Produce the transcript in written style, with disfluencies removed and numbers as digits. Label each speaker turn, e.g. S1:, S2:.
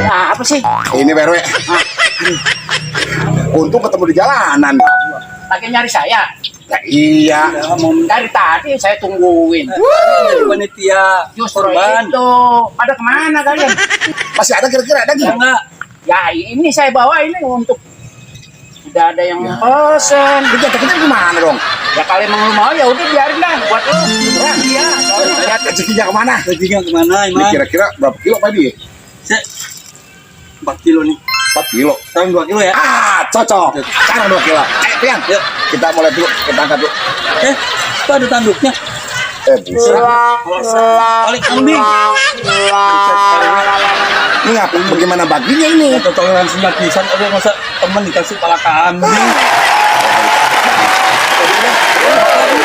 S1: Apa sih?
S2: Ini BRW. Untung ketemu di jalanan.
S1: Lagi nyari saya.
S2: Ya, iya.
S1: Dari tadi saya tungguin.
S3: Panitia
S1: Justru
S3: korban.
S1: itu. Pada kemana kalian?
S2: Masih ada kira-kira ada
S3: Ya
S2: nggak?
S3: enggak?
S1: Ya ini saya bawa ini untuk tidak ada yang pesen.
S2: Kita gimana dong?
S1: Ya kalau emang lu mau ya udah biarin dah buat lu. Beneran iya. Soalnya
S2: Lihat rezekinya kemana?
S3: Rezekinya kemana
S2: Ini
S3: emang?
S2: kira-kira berapa kilo Pak Di?
S3: 4 kilo nih.
S2: 4 kilo.
S3: Sekarang 2 kilo ya?
S2: Ah, cocok. Sekarang 2 kilo. Pian.
S3: Yuk.
S2: Kita mulai dulu. Kita angkat dulu.
S3: Itu ada tanduknya.
S2: Buset.
S3: Balik kambing.
S2: Ini ngapain bagaimana baginya ini?
S3: Atau toleransinya pisan. Aduh masa temen dikasih pala kambing.